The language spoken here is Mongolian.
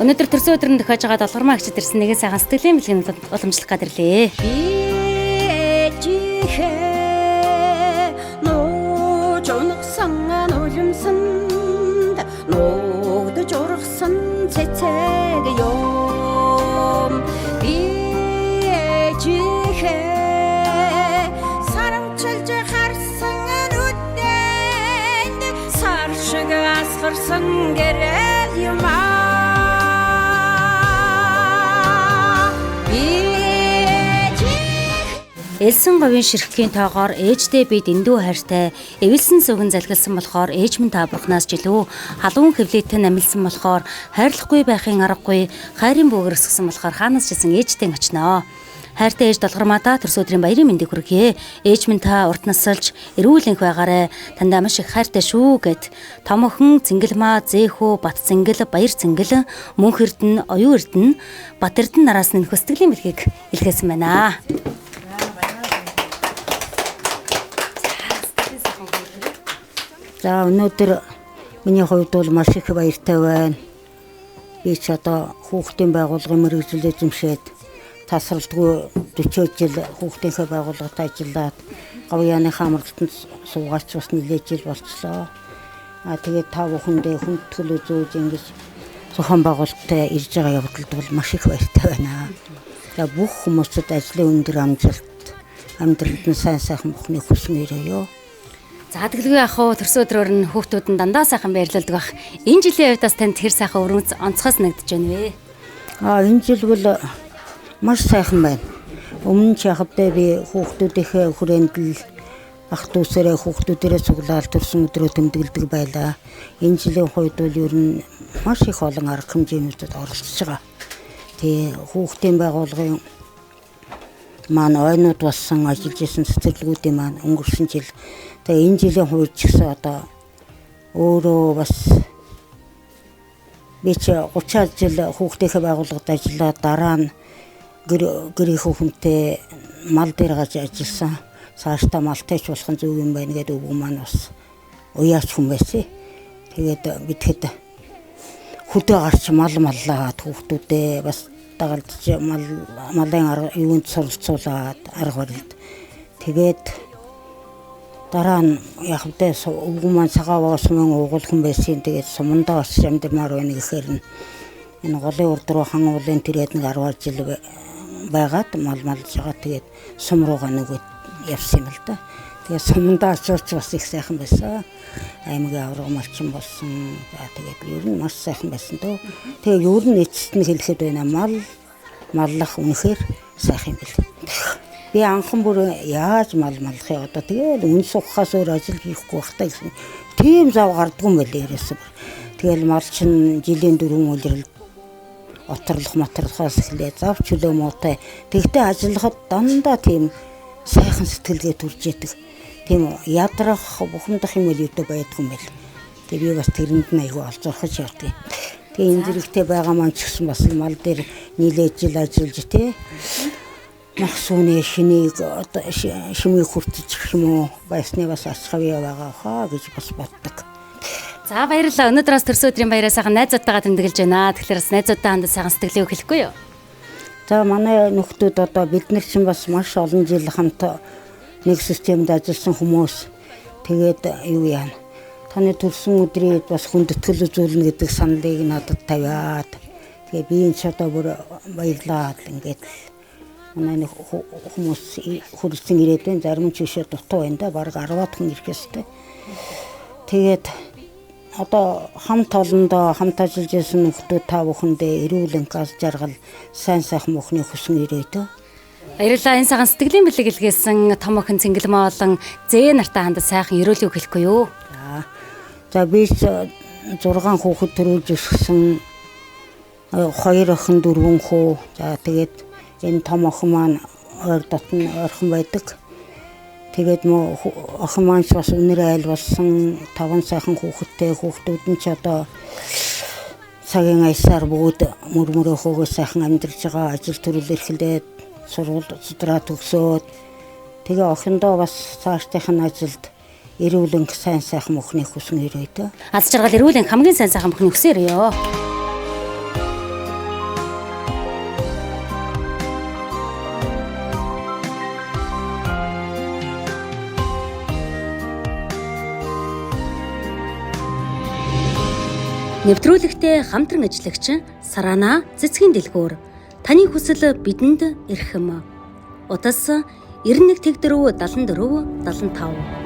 Өнөөдөр төрсөн өдөр нь тохиож байгаа Долгормаа агчид ирсэн нэгэн сайхан сэтгэлийн бэлгийн уламжлах гад ирлээ. Би ээжийнхээ нууж унагсан нулимсанд нуугдаж ургасан цэцэг юм. Би ээжийнхээ сарамчилж харсан нүдэнд сар шиг асгарсан гэрэл юм аа. Би ээжийнхээ. Элсэн говийн ширхгийн тоогоор ээжтэй би дэндүү хайртай, эвэлсэн сүгэн залгилсан болохоор ээж минь та бурхнаас ч илүү халуун хэвлийтэй намилсан болохоор хайрлахгүй байхын аргагүй, хайрын бүүгэр өсгсөн болохоор хаанаас ч исэн ээжтэй очноо. Хайртай ээж Долгормаа төрсөн өдрийн баярын мэндийг хүргье. Ээж минь та урт насалж эрүүл энх байгаарай. Таньдаа маш их хайртай шүү гэд том охин Цэнгэлмаа, Зэхүү, Бат Цэнгэл, Баяр Цэнгэл, Мөнх Эрдэнэ, Оюун Эрдэнэ, Бат Эрдэнэ нараас нь сэтгэлийн бэлгийг илгээсэн байна. За, өнөөдөр миний хувьд бол маш их баяртай байна. Би ч одоо хүүхдийн байгууллагын мэргэжил эзэмшээд тасралтгүй 40 жил хүүхдийнхээ байгууллагад ажиллаад говьяныхаа амралтанд суугаач бас нэлээд жил болчлоо. А тэгээд та бүхэндээ хүндэтгэл үзүүлж ингэж зохион байгуулалттай ирж байгаа явдалд бол маш их баяртай байна. За, бүх хүмүүсд ажлын өндөр амжилт, амьдралд нь сайн сайхан бүхний хүсэн өрөөё. За, тэгэлгүй яах вэ? Төрсөн өдрөөр нь хүүхдүүд нь дандаа сайхан баярлалдаг бах. Энэ жилийн хувьд бас танд хэр сайхан өргөнц онцгой санагдаж байна вэ? А энэ жил бол маш сайхан байна. Өмнө нь ч яхавдаа би хүүхдүүдийнхээ хүрээнд л ах дүүсээрээ хүүхдүүдээрээ цуглаал төрсөн өдрөө тэмдэглэдэг байлаа. Энэ жилийн хувьд бол ер нь маш их олон арга хэмжээнүүдэд оролцож байгаа. Тэгээ хүүхдийн байгууллагын маань ойнууд болсон ажиллаж исэн цэцэрлэгүүдийн маань өнгөрсөн жил, тэгээ энэ жилийн хувьд ч гэсэн одоо өөрөө бас би ч 30 жил хүүхдийнхээ байгууллагад ажиллаад дараа нь гэр гэрийнхээ хүнтэй мал дээр гаж ажилласан. Цаашдаа малтайч болох нь зөв юм байна гэдэг өвгөн маань бас уяач хүн байсан. Тэгээд бидэхэд хөдөө гарч мал маллаад хүүхдүүдээ бас дагалдж мал малын арга юунд суралцуулаад арга барилд. Тэгээд дараа нь яг вэ өвгөн маань цагаан сумын уугуул хүн байсан. Тэгээд сумандаа очиж амьдармаар байна гэхээр нь энэ голын урд руу хан уулын тэрээд нэг 10 жил байгаад мал малж байгаа. Тэгээд сум руугаа нөгөөд явсан юм л да. Тэгээд сумандаа очиж бас их сайхан байсан. Аймгийн авраг малчин болсон. За, тэгээд ер нь маш сайхан байсан дөө. Тэгээд ер нь эцэст нь хэлэхэд байна, мал маллах үнэхээр сайхан юм бэл. Би анхан бүр яаж мал маллах юм одоо, тэгэл үн сухахаас өөр ажил хийхгүй байх та гэсэн тийм зав гардгүй юм байл ерөөсөө. Тэгэл мал чин жилийн дөрвөн улирал оторлох моторлохоос эхлээ зав чөлөө муутай. Тэгтээ ажиллахад дандаа тийм сайхан сэтгэлгээ төрж идэг. Тийм ядрах, бухимдах юм л юутай байдгүй юм байл. Тэгээ би бас тэрэнд нь айгүй олзорхож явдаг. Тэгээ энэ зэрэгтэй байгаа маань ч гэсэн бас мал дээр нийлээд жил ажиллаж тий мах сүүний шинийг одоо шимийг хүртэж гэх юм уу байсны бас ач хавьяа байгаа хаа гэж бас боддог. За, баярлалаа. Өнөөдөр бас төрсөн өдрийн баяраа сайхан найзуудтайгаа тэмдэглэж байна. Тэгэхээр бас найзуудтай хандаж сайхан сэтгэлээ хэлэхгүй юу? За, манай нөхдүүд одоо бид нар чинь бас маш олон жил хамт нэг системд ажилласан хүмүүс. Тэгээд юу яана. Таны төрсөн өдрийг бас хүндэтгэл үзүүлнэ гэдэг саналыг надад тавиад. Тэгээ би энэ ч одоо бүр баярлаад ингээд л манай нэг хүмүүс хүрэлцэн ирээд байна. Зарим нь ч бишээ дутуу байна да. Бараг 10-аад хүн ирэх ёстой. Тэгээд одоо хамт олондоо хамт ажиллаж байсан нөхдүүд та бүхэндээ эрүүл энх, аз жаргал, сайн сайхан бүхний хүсэн ирээдөө. Баярлалаа. Энэ сайхан сэтгэлийн бэлэг илгээсэн том охин Цэнгэлмаа болон Зээ нартай хандаж сайхан ерөөлөг хэлэхгүй юу? За, би ч 6 хүүхэд төрүүлж өсгсөн. Хоёр охин, дөрвөн хүү. За, тэгээд энэ том охин маань ойр дотн ойрхон байдаг. Тэгээд мө охин маань ч бас үнэр айл болсон, таван сайхан хүүхэдтэй, хүүхдүүд нь ч одоо цагийн аясаар бүгд мөр мөрөөхөөгөө сайхан амьдарч байгаа, ажил төрөл эрхлээд сургууль судраа төгсөөд, тэгээ охиндоо бас цаашдынх нь ажилд эрүүл энх, сайн сайхан бүхний хүсэн ирээдөө. Аз жаргал, эрүүл энх, хамгийн сайн сайхан бүхний хүсээр ёо. Нэвтрүүлэгтээ хамтран ажиллагч Сарана цэцгийн дэлгүүр. Таны хүсэл бидэнд эрхэм. Утас 91 04 74 75.